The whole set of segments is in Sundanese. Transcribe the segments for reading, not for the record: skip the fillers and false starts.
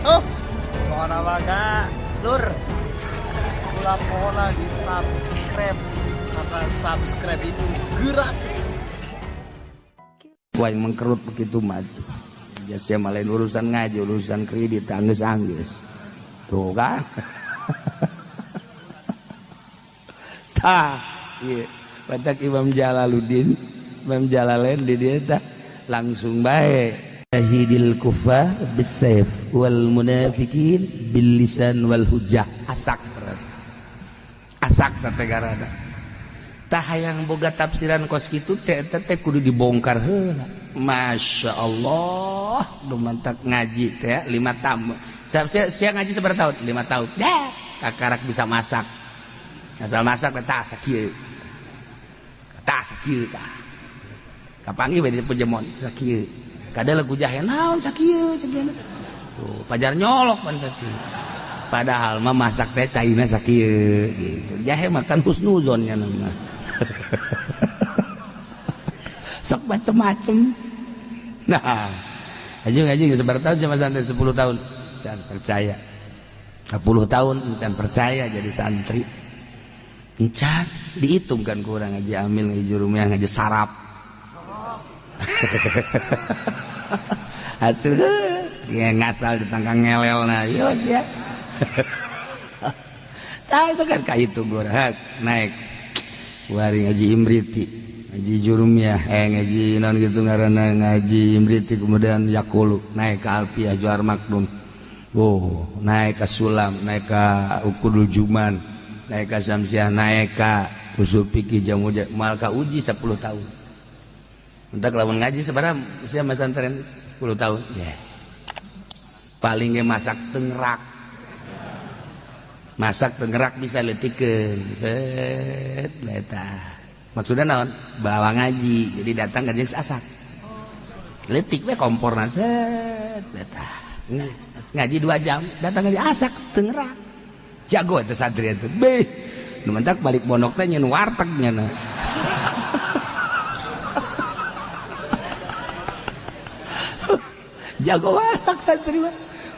Oh, pokona mah lur. Ulah poho di subscribe karena subscribe itu gratis. Wah, yang mengkerut begitu mah tuh. Ya saya malah urusan ngaji, urusan kredit, angges-angges. Tuh kan. Tah, iya. Batak Imam Jalaluddin, Imam Jalalain di dia tah langsung baik. Jahidil kufar bisayf wal munafikin bil lisan wal hujjah. Asak asak teh garada. Tah hayang boga tafsiran kos kitu teh eta teh kudu dibongkar heula. Masya Allah, dumantak ngaji teh 5 tahun. Saya ngaji seberapa tahun? 5 tahun. Dah, kakarak bisa masak. Asal masak tah sakieu. Tah sakieu tah. Kapanggih we di pejemon sakieu. Kada lagu jahe naon sakieu sakieu. Tuh, pajar nyolok pan sakieu. Padahal mah masak teh caina sakieu gitu. Jahe makan husnuzonnya nama. Sok macem-macem. Nah, aja ngaji seberapa tahun sama santri 10 tahun. Can percaya. 10 tahun can percaya jadi santri. Encan dihitung kan kurang ngaji amil ngaji jurumiyah ngaji sarap. Atuh dia ngasal ditangkang ngelel nah yo sia. Tah itu kan ka itu gua naik. Wari ngaji Imriti, ngaji Jurumiyah, ngaji naon gitu ngaranna ngaji Imriti kemudian Yakulu naik ke Alfiah Johar Makdum. Oh, naik ke Sulam, naik ke Ukudul Juman, naik ke Samsiah, naik ke Usul Fikih Jamu mal ka uji 10 tahun. Entak lamun ngaji sabaraha sia masantren 10 tahun. Ya. Yeah. Paling ge masak tengrak. Masak tengrak bisa leutikeun. Set eta. Maksudna naon? Bawa ngaji. Jadi datang ka jeung asak. Leutik we komporna set eta. Ngaji 2 jam, datang ngaji asak tengrak. Jago eta santri eta. Beh. Nu mentak balik pondok teh nyeun warteg nya. Jago masak santri mah.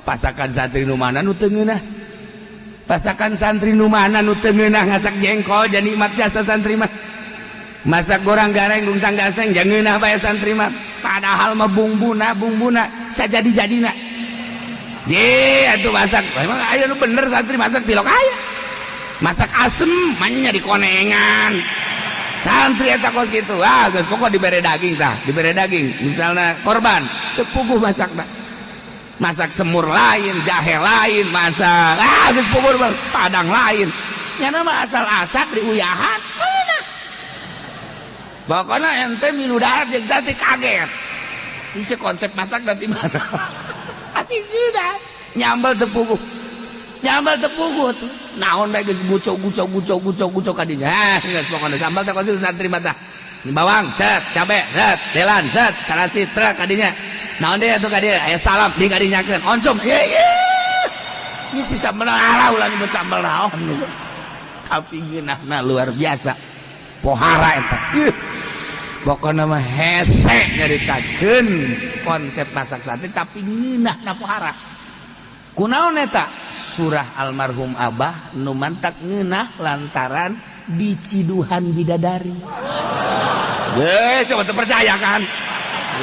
Pasakan santri nu mana nu teu ngeunah. Pasakan santri nu mana nu teu ngeunah ngasak jengkol jadi nikmat jasa santri mah. Masak gorang gareng gungsang gaseng jangan ngeunah bae santri mah. Padahal mah bumbuna sajadi-jadina. Ye atuh masak. Emang aya nu bener santri masak tilok aya. Masak asem manya di konengan. Santri eta kos kitu. Ah geus pokok dibere daging tah, dibere daging. Misalna korban, teu puguh masakna. Masak semur lain, jahe lain, masak ah geus puguh padang lain. Nyana mah asal asak diuyahan. Eunah. Pokona ente milu darat jeung santri kaget. Ini konsep masak dari mana? Tapi geunah. Nyambel teu puguh. Nyambel teu puguh tuh. Naon bae geus gucok gucok gucok gucok gucok ka dinya. Ah geus pokona sambal teh kosil santri mah tah. Bawang set, cabe set, delan set, tarasi truk ka dinya. Naon deui atuh ka dieu? Aya salam di kadinyakeun. Oncom. Ye ye. Ini si sambal ala ulah nyebut sambal naon. Tapi geunahna luar biasa. Pohara eta. Pokona mah hese nyaritakeun konsep masak sate tapi ngeunahna pohara. Kunaon eta? Surah almarhum Abah nu mantak ngeunah lantaran diciduhan bidadari. Geus coba teu percaya kan?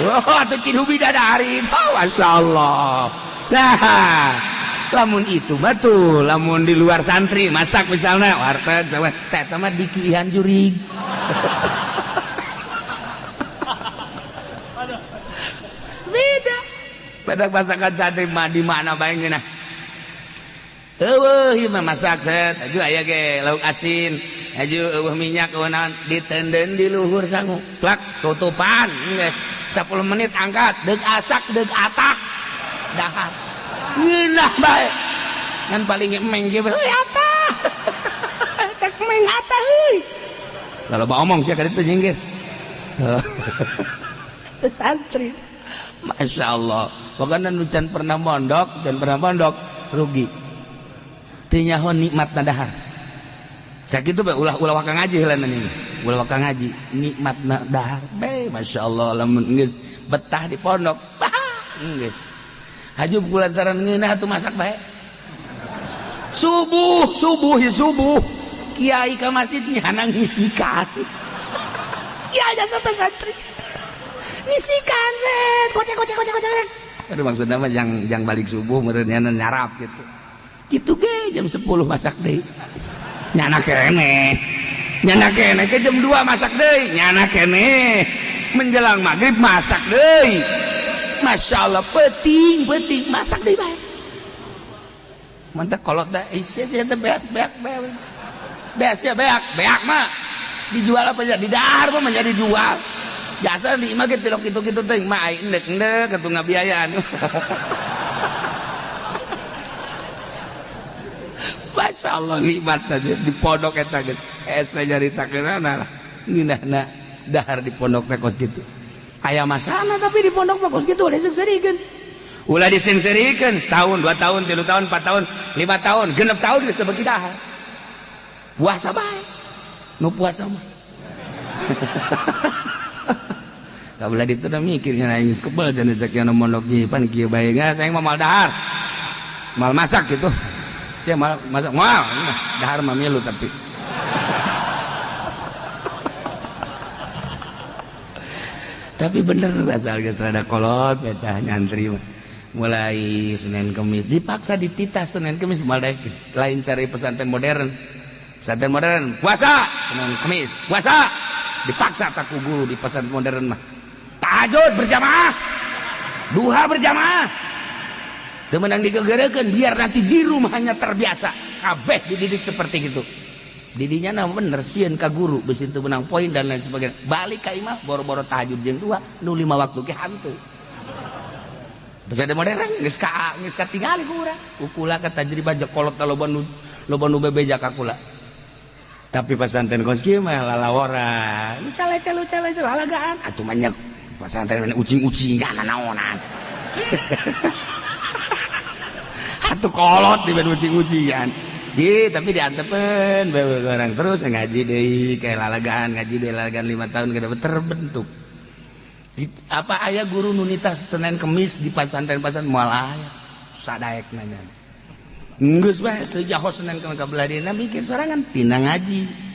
Oh, atuh ciduh bidadari. Oh, masyaallah. Nah, lamun itu mah tuh, lamun di luar santri masak misalnya warteg sama teh eta mah dikiihan jurig. Beda. Pada masakan santri mah di mana bae ngeunah. Eueuh ieu mah masak set, aju aya ge lauk asin, aju eueuh minyak eueuh naon diteundeun di luhur sangu. Plak tutupan geus 10 menit angkat deuk asak deuk atah dahar. Ngeunah bae. Ngan paling emeng ge euy atah. Cek emeng atah euy. Lalu ba omong sia ka ditu nyingkir. Teu santri. Masya Allah. Pokoknya nu can pernah mondok, can pernah mondok rugi. Teu nyaho nikmatna dahar. Sakitu bae ulah ulah waka ngaji heula nih. Ulah waka ngaji, nikmatna dahar. Be, Masya Allah lamun geus betah di pondok. Bah, geus. Hajub kulantaran ngeunah atuh masak bae. Subuh, subuh ya subuh. Kiai ka masjid nyana ngisikan. Sial jasa santri. Ngisikan set, kocek kocek kocek kocek. Aduh maksudnya mah jang balik subuh meureun nyana nyarap gitu. Gitu ge jam 10 masak deui. Nyana keneh. Nyana keneh ke jam 2 masak deui, nyana keneh. Menjelang maghrib masak deui. Masya Allah peting peting masak deui bae. Mantap kolot dah isi sih teh beas beak beak. Beas ya beak, beak mah dijual apa ya? Di dahar mah menjadi jual. Jasa di imah ge tilok kitu-kitu teh mah aing endek-endek atuh ngabiayaan. Masya Allah nikmat aja di pondok eta geus. Hese nyaritakeunana lah. Ngeunahna dahar di pondok teh kos kitu. Aya masana tapi di pondok mah kos kitu ulah diseungseurikeun. Ulah diseungseurikeun setahun, 2 tahun, 3 tahun, 4 tahun, 5 tahun, 6 tahun geus teu beuki dahar. Puasa bae. Nu puasa mah. Kabelah ditu da mikirnya aing geus kebel cenah cek anu mondok jipan kieu bae geus aing mah moal dahar. Moal masak gitu. Saya mal masak moal dahar mah milu tapi. Tapi bener asal geus rada kolot eta nyantri mah. Mulai Senin Kemis dipaksa dititah Senin Kemis moal daek lain cari pesantren modern. Pesantren modern puasa Senin Kemis puasa dipaksa tak ku guru di pesantren modern mah. Tahajud berjamaah, duha berjamaah. Teu meunang digegerekeun biar nanti di rumahnya terbiasa kabeh dididik seperti gitu. Didinya nah bener sieun ka guru beusi teu meunang poin dan lain sebagainya. Balik ka imah boro-boro tahajud jeung duha nu 5 waktu ge hanteu. Pesantren modern geus ka geus katingali ku urang. Kukula ka tajribah jekolot loba nu bebeja ka kula. Tapi pesantren kos kieu mah lalawora. Lu cale-cale lalagaan atuh mah nya pesantren ucing-ucingan naonan. Atuh kolot di ben ucing-ucingan. Ji, tapi diantepen bae orang terus ngaji deui kayak lalagaan ngaji deui lalagaan 5 tahun kada terbentuk. Apa aya guru nunita Senin Kemis di pesantren-pesantren moal aya. Sadaek nanya. Geus bae teu jaho Senin Kemis ka belah dieuna mikir sorangan tina ngaji.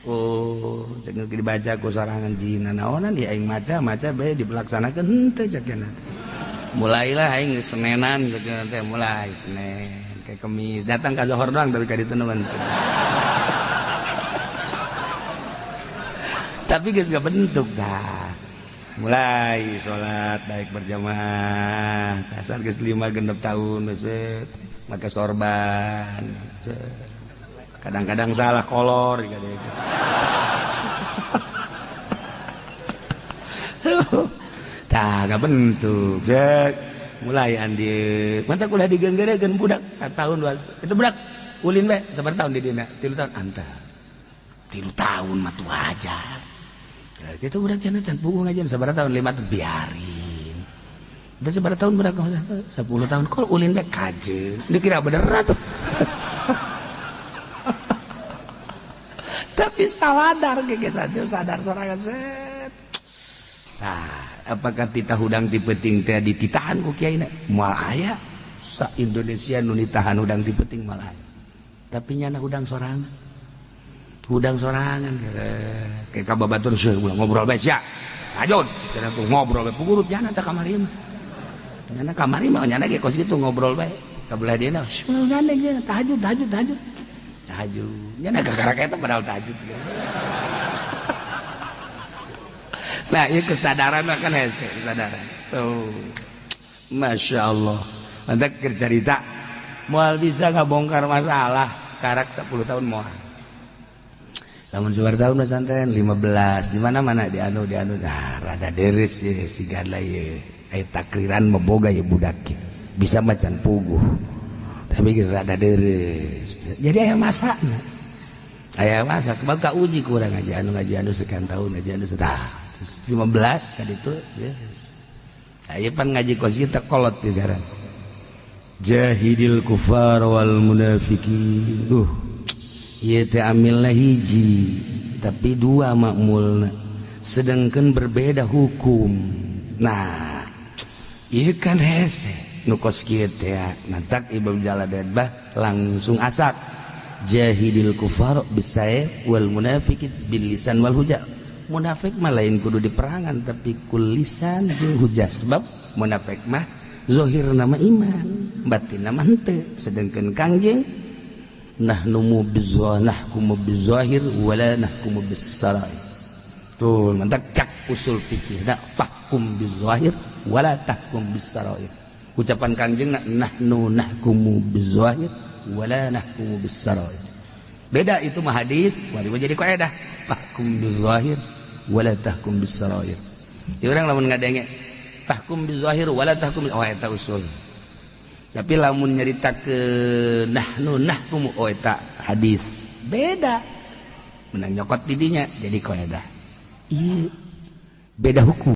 Oh, cek dibaca ku sorangan jina naonan di aing maca-maca bae dilaksanakeun henteu cek cenah. Mulailah aing Senenan cek teh mulai Senin ke Kemis datang ka Zohor doang tapi ka ditu mah. Tapi geus bentuk dah. Mulai salat baik berjamaah dasar geus 5 genep tahun geus make sorban. Kadang-kadang salah kolor gitu. Tah gak bentuk cek mulai andi mantap ulah digenggerekeun budak 1 tahun 2 itu budak ulin bae sabar tahun di dina 3 tahun anta 3 tahun mah tuh aja itu budak cenah can puguh ngajian sabar tahun 5 tahun biarin udah sabar tahun budak 10 tahun kok ulin bae kajeun dikira bener tuh. Tapi sadar gege sadar sorangan set. Nah, apakah titah hudang ti peuting teh dititahan ku kiai na? Moal aya sa Indonesia nu nitahan hudang ti peuting moal aya. Tapi nyana hudang sorangan. Hudang sorangan kayak ka babatur seuh ngobrol bae sia. Ajon, cenah tuh ngobrol bae pugurut nyana teh kamari mah. Nyana kamari mah nyana ge kos kitu ngobrol bae. Ka belah dieuna seuh gandeng cenah tahajud tahajud tahajud. Tahajud. Nyana kakara eta padahal tahajud. Nah, ini kesadaran kan hese, kesadaran. Tuh. Masya Allah. Mantap cerita. Moal bisa ngabongkar masalah karak 10 tahun moal. Lamun sabar tahun pesantren 15 di mana-mana di anu nah rada deres ye sigana ye. Ai takriran meboga ye budak. Bisa macan puguh. Tapi geus rada deres. Jadi aya masana. Aya masa bakal uji kurang aja anu ngaji anu sekian tahun ngaji anu tah 15 tadi itu yes. Ayo pan ngaji kos kita kolot di garan. Jahidil kufar wal munafikin. Ieu teh amilna hiji tapi dua makmulna. Sedangkan berbeda hukum. Nah, ieu kan hese. Nu kos kieu teh mantak Imam Jalalain bah langsung asak, jahidil kufar bisayf wal munafiqin bil lisan wal hujah. Munafik mah lain kudu diperangan, tapi ku lisan jeung hujah, sebab munafik mah zohir nama iman, batin nama henteu. Sedangkan Kangjeng nahnu nahkumu bizahir wala nahkumu bissarair. Tuh, mantak cak usul fikih nah, fahkum bizahir wala tahkum bissarair. Ucapan Kangjeng nahnu nahkumu bizahir wala nahkumu bissarair, beda. Itu mah hadis wali jadi kaidah, fahkum bizahir wala tahkum bissarair. Ya, orang lamun ngadenge tahkum bizahir wala tahkum, oh, eta usul. Tapi lamun nyarita ke nahnu nahkum, oh, eta hadis, beda. Menang nyokot didinya jadi kaidah. Iya, beda hukum.